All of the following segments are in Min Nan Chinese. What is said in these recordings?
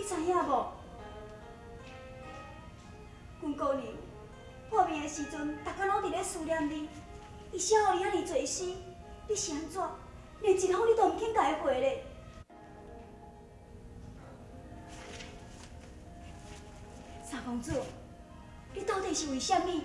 你知影無？阮姑娘破病的时阵，逐工攏佇咧思念你，伊寫予你遐爾濟詩，你是按怎？連一封你都毋肯共伊回咧？三公子，你到底是為啥物？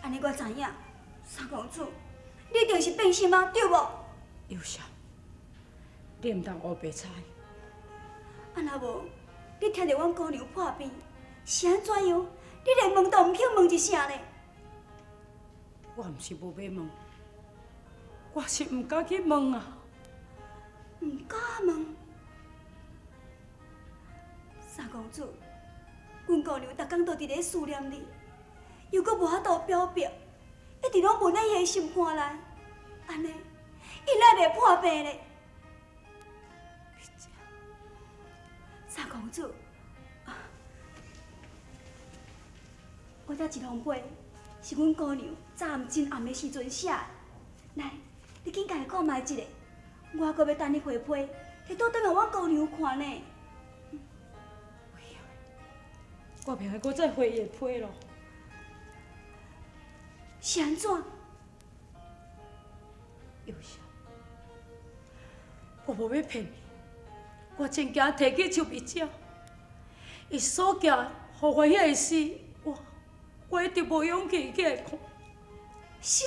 按呢我知影，三公子，你一定是變心啊，對無？幼瀟，你毋通烏白猜。啊若無，你聽著阮姑娘破病是按怎樣？你連問都毋肯問一聲呢？我毋是無欲問，我是毋敢去問啊。毋敢問？三公子，阮姑娘逐工都佇咧思念你，又閣無法度表白，一直攏悶佇伊的心肝內，按呢，伊哪會袂破病咧？三公子，我這一封批是阮姑娘昨暗真暗的時陣寫的，來，你緊共伊看覓一下，我閣欲等你回批，提倒轉予阮姑娘看呢。我袂愛閣再回伊的批囉。是按怎？幼瀟，我無欲騙你，我真驚提起邱美姐，伊所寄予我遐个詩，我一定無勇氣起來看。啥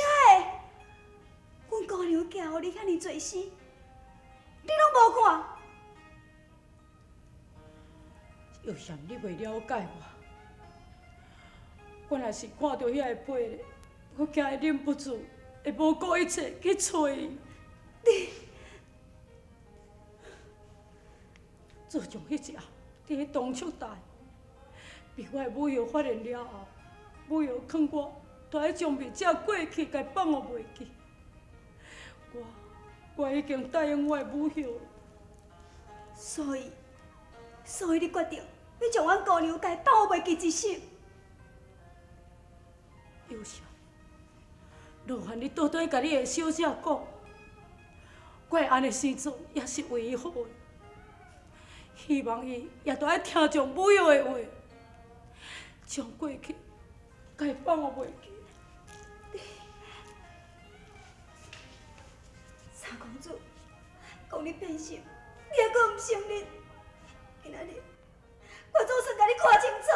个？阮姑娘寄予你遐爾濟詩，你攏無看？幼瀟，你袂了解我。我若是看著遐个批咧，我驚會忍不住，會無顧一切去揣伊。你自從彼一暗，佇彼桐樹台，被我的母后發現了後，母后勸我，著愛將美姐過去，共放予袂記。我已經答應我的母后。所以你決定欲將阮姑娘共放予袂記一生。幼瀟，勞煩你倒轉共你的小姐講，我會按呢生做，也是為伊好的。希望伊也著愛聽從母后的話，將過去共放予袂記。三公子，講你變心，你猶閣毋承認。今仔日，我總算共你看清楚。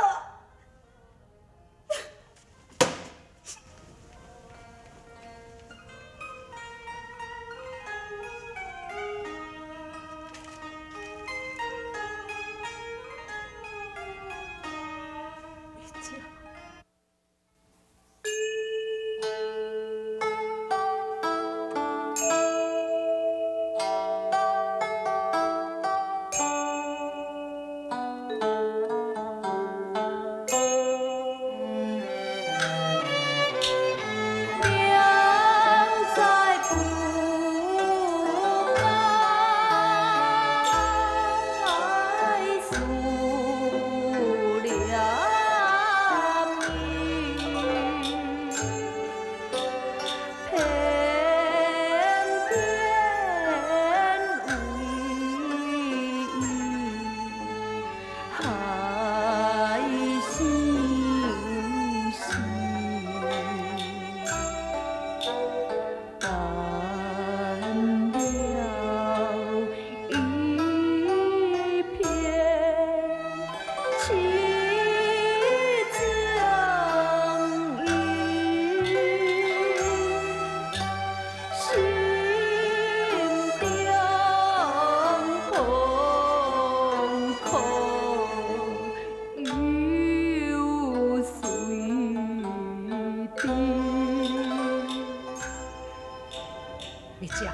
美姐，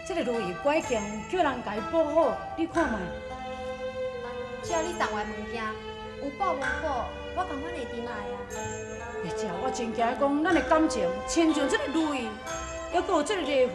這个如意拐杖叫人共伊補好，你看覓。只要你送我的物件，有補無補，我共款會珍愛啊。美姐，我真驚講咱的感情親像這个如意，猶閣有這个裂痕。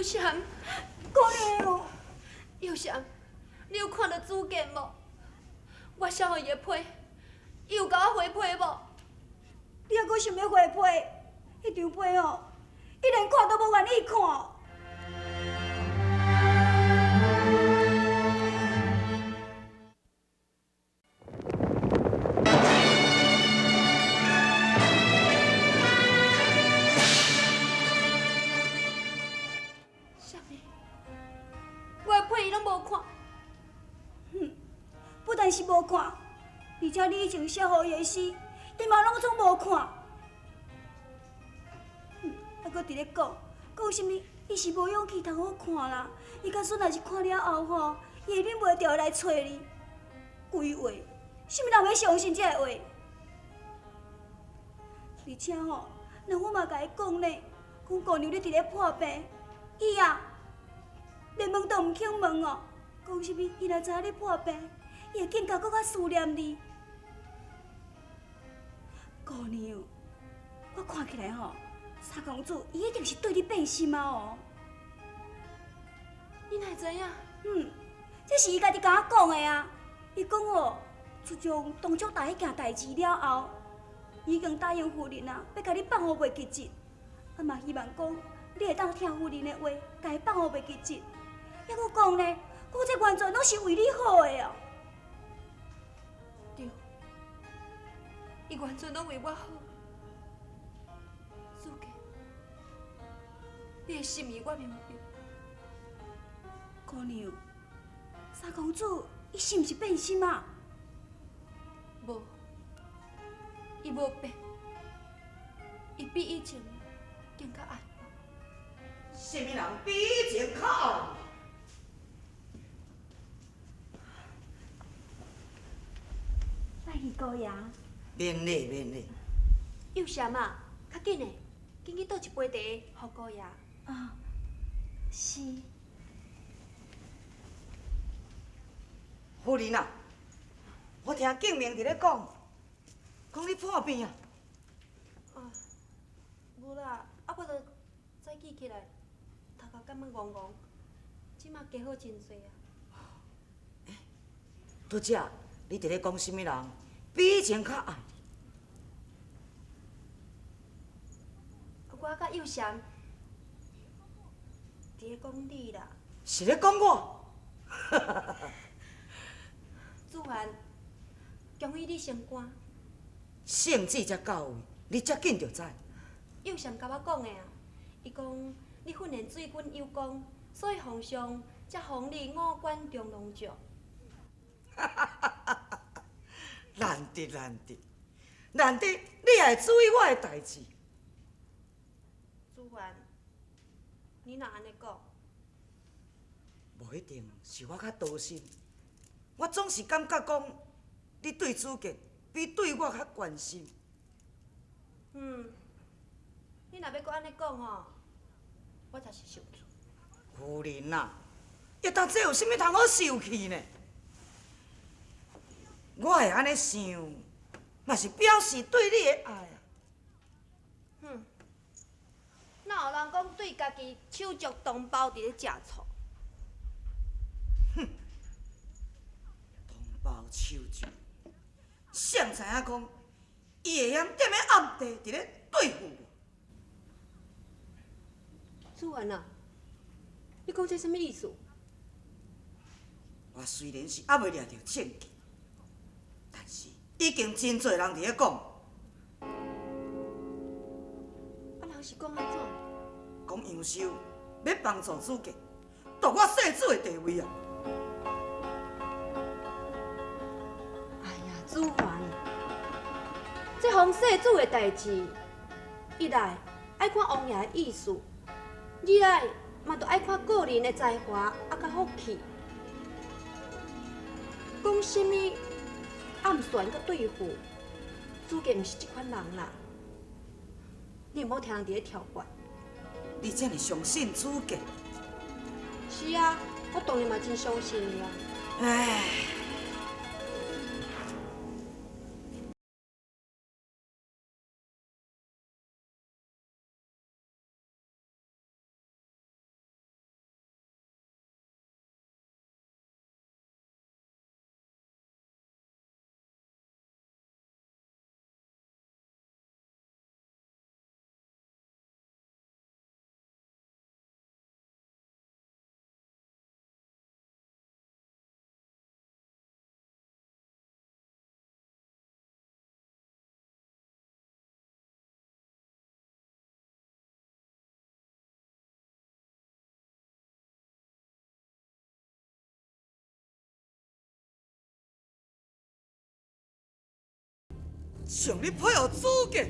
嬋，姑娘，幼嬋，你有看著子健無？我寫予伊的批，伊有共我回批無？你猶閣想欲回批？彼張批哦，伊連看都無願意看。啥物？我的批伊攏無看。哼，不但是無看，而且你以前寫予伊的詩，伊嘛攏總無看。哼，猶閣佇咧講，講啥物？伊是無勇氣通好看啦。伊假使若是看了後吼，伊會忍袂著來揣你。鬼話，啥物人會相信這个話？而且吼，若我嘛共伊講咧，講姑娘你佇咧破病，伊啊，連問都毋肯問哦。講啥物？伊若知影你破病，伊會更加閣較思念你。姑娘，我看起來吼，三公子伊一定是對你變心啊哦。你哪會知影？嗯，這是伊家己共我講的啊。伊講哦，自從當初大彼件代誌了後，伊已經答應夫人啊，欲共你放予袂記得。啊嘛希望講你會當聽夫人的話，共伊放予袂記得。猶閣講呢，講這完全攏是為你好的哦。對，伊完全攏為我好。子健，你的心意我明白。姑娘，三公子伊是毋是變心啊？無，伊無變，伊比以前更較愛我。啥物人比以前較愛你？拜見姑爺。免禮免禮。幼嬋啊，較緊的，緊去倒一杯茶，予姑爺。啊，是。夫人啊，我聽敬明佇咧講，講你破病啊。啊，無啦，啊我就早起起來，頭殼感覺戇戇，這馬加好真濟啊。欸，拄才你佇咧講啥物人比以前較愛你？我佮幼嬋佇咧講你啦。是咧講我？子涵，恭喜你升官。聖旨才到位，你遮緊就知。幼嬋共我講的啊，伊講你訓練水軍有功，所以皇上才封你五官中郎將。難得難得難得，你也會注意我的代誌。子涵，你若按呢講？無一定是我較多心。我總是感覺講，你對子健比對我較關心。嗯，你若欲閣按呢講吼，我才是受氣。夫人啊，抑當這有啥物通好受氣呢？我會按呢想，嘛是表示對你的愛啊。哼，哪有人講對家己手足同胞佇咧食醋？哼，同胞手足，誰知影講，伊會曉踮咧暗地佇咧對付我？子涵啊，你講這啥物意思？我雖然是猶未掠著證據，但是已經真濟人佇咧講。啊，人是講按怎？講楊修欲幫助子健，奪我世子的地位啊！哎呀，子涵，這封世子的代誌，一來愛看王爺的意思，二來嘛著愛看個人的才華啊，佮福氣。講啥物暗算佮對付，子健毋是這款人啦。你毋好聽人佇咧挑撥。你這麼相信子健？是啊，我當然嘛真相信伊啊。唉。上你批予主见。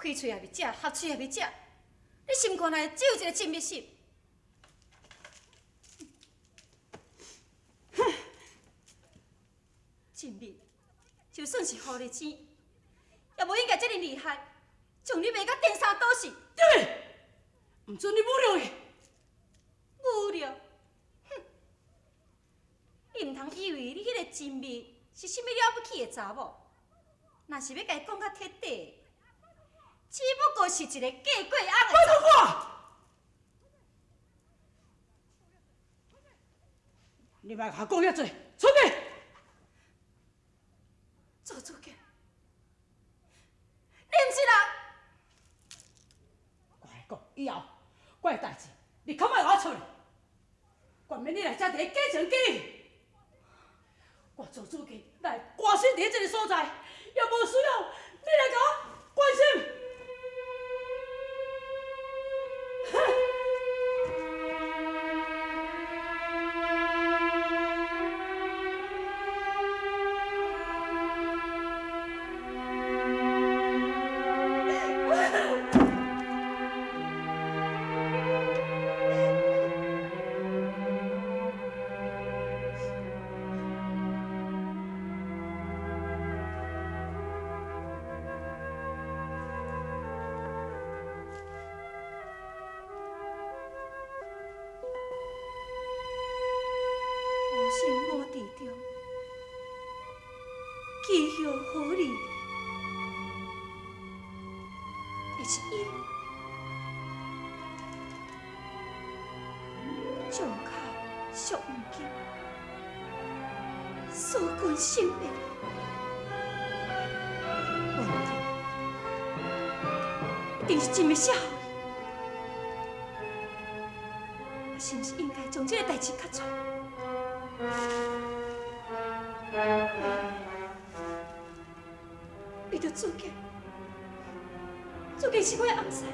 开喙也袂食，合喙也袂食，你心肝内只有一个真密室。哼，真密，就算是狐狸精，也无应该这么厉害，将你卖甲颠三倒四。对，毋准你侮辱伊。侮辱？哼！你毋通以为你彼个真密是啥物了不起的查某，若是欲共伊讲甲彻底。只不过是一个嫁过翁的查某。你莫共我讲遐济，出去！做主家，以後我的代誌，你較莫予我出來，懸免你來遮佇咧假情假意。我做主計來關心佇這个所在，也無需要你來共我關心。无心我地中，寄予何利？会是伊将口惜黄金，使君性命。无对，一定是真的写予伊。我是毋是应该将这个代誌割出？为著主家，主家是我的翁婿，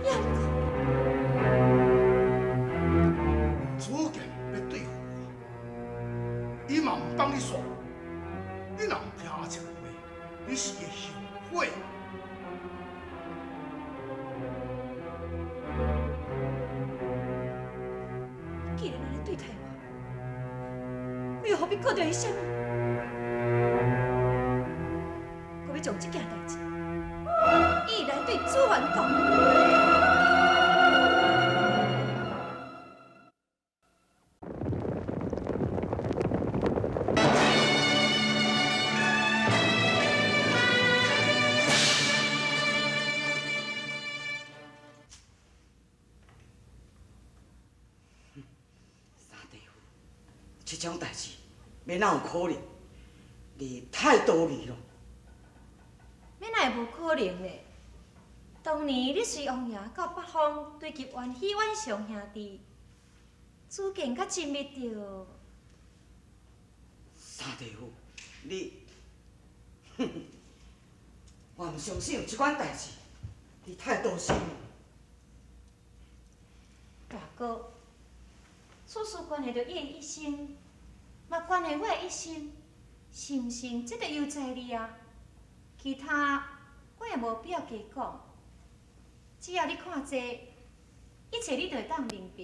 也毋过。主家欲對付我，伊嘛毋放你煞。你若毋聽阿叔話，你是會後悔。既然按呢對待我，我又何必顧著伊啥物？我欲將這件代誌，伊來對主元講。三弟夫，這種代誌，欲哪有可能？你太多疑咯。欲哪會無可能呢？當年你隨王爺到北方追及阮許遠祥兄弟，主見佮親密著。三弟夫，你，我毋相信有這款代誌，你太多心了。大哥，此事關係著伊的一生，嘛關係我的一生，信毋信這就由在你啊。其他我也無必要加講，只要你看這，一切你就會當明白。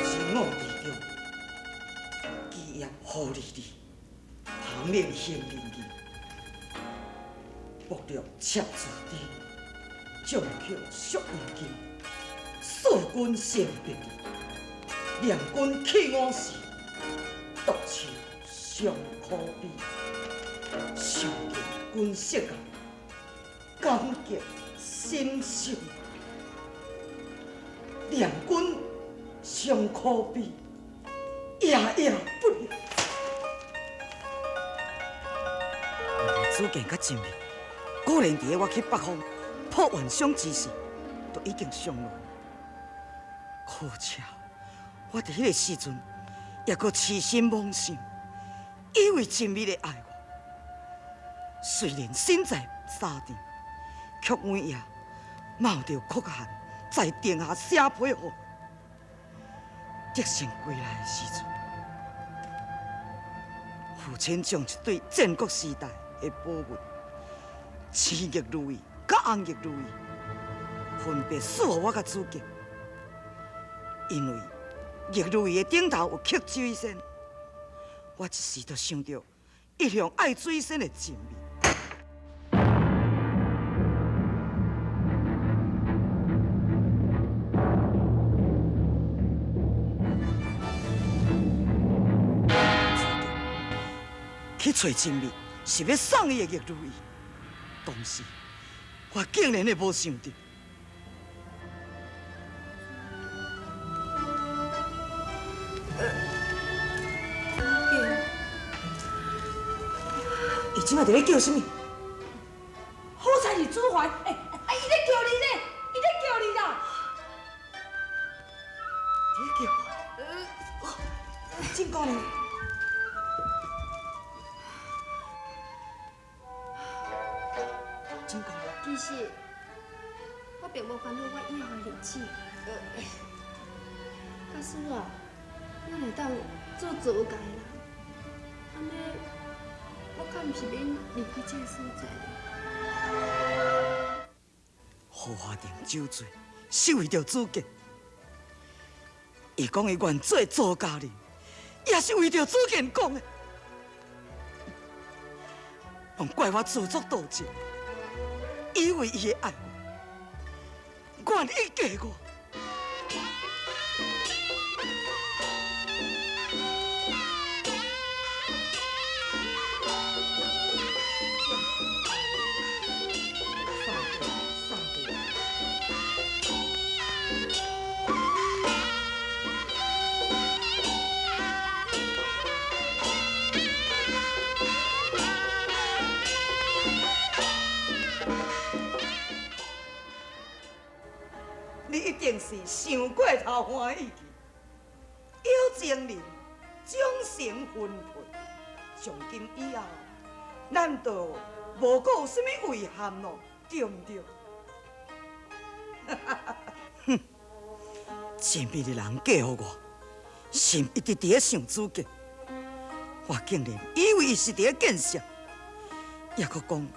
神武之中，基業何利利，旁面行仁义，薄弱赤子低，将口惜黄金，使君先别离，念君弃我时，独手尚可悲。相见君惜爱，感激心伤，念君尚可悲，夜夜不离。主见佮真密，果然佇咧我去北方破冤傷之時，就已經上路。可巧，我佇彼个時陣，猶閣痴心妄想，以為真美會愛我。雖然身在沙場，卻每夜冒著酷寒，在殿下寫批予。得勝歸來的時陣，父親將一對戰國時代的寶物青玉如意佮紅玉如意，分別賜予我佮子杰。因為玉如意的頂頭有刻水仙，我一時就想著一向愛水仙的真味。去揣真蜜，是欲送伊的玉如意。当时我竟然会无想著。伊这摆伫咧叫啥物？好彩是子凡，欸，啊，伊咧叫你咧，伊咧叫你啦！伫咧叫我，真姑娘。真姑娘。其实我并无烦恼我以后的日子，假使啊，我会当做曹家的人，按呢，我敢毋是免离开这个所在咧？荷花亭酒醉是为著子建，伊讲伊愿做曹家人，也是为著子建讲的，拢怪我自作多情，以为伊会爱我，愿意嫁我。你一定是想过头欢喜去，有情人终成婚配，从今以后，咱就无阁有啥物遗憾咯，对毋对？哼，亲密的人嫁予我，心一直伫咧想子建，我竟然以为伊是伫咧见笑，犹阁讲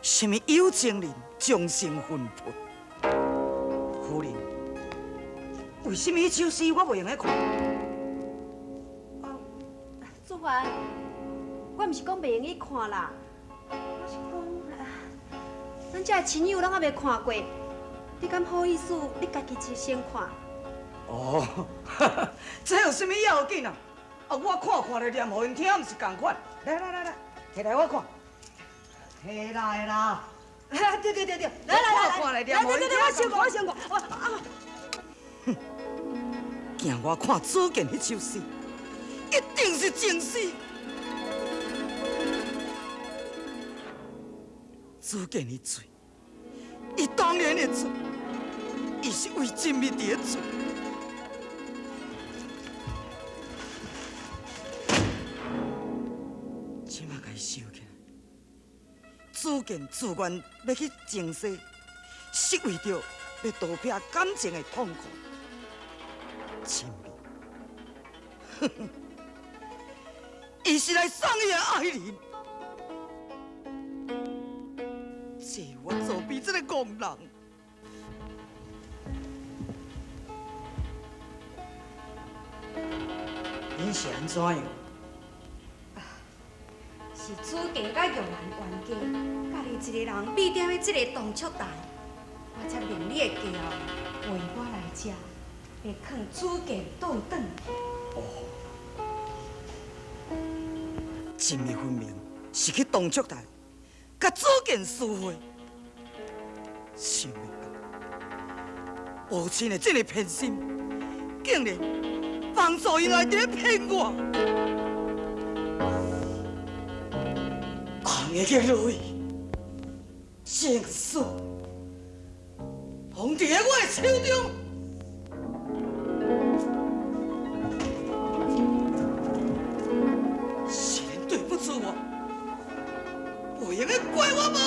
啥物有情人终成婚配。夫人，为什么彼首诗我袂用得看？哦，子凡，我毋是讲袂用去看啦，我是讲，咱这亲友拢犹未看过，你敢好意思你家己先看？哦，这有啥物要紧啊？啊，我看看咧，念予𪜶听，毋是仝款。来来来来，摕来我看，摕来啦。对对对对，来来来，来，对对对，我先看，我先看，我啊。哼，惊我看子建彼首诗，一定是情诗。子建伊醉，伊当然会醉，伊是为真蜜伫咧醉。这马共伊收起来。子建自愿欲去情世，是为著欲逃避感情的痛苦。亲密，哼哼，伊是来送伊的爱人。这我做比这个戆人。恁是按怎样？是子建佮玉兰冤家，家己一个人秘踮咧这个东石台，我才命你的家后陪我来这，欲劝子建倒转。哦，真咪分明是去东石台，佮子建私会，想袂到父亲的这个偏心，竟然帮助𪜶来伫咧骗我。空的去落去，情书拢伫咧我的手中。是恁对不住我，袂用得怪我无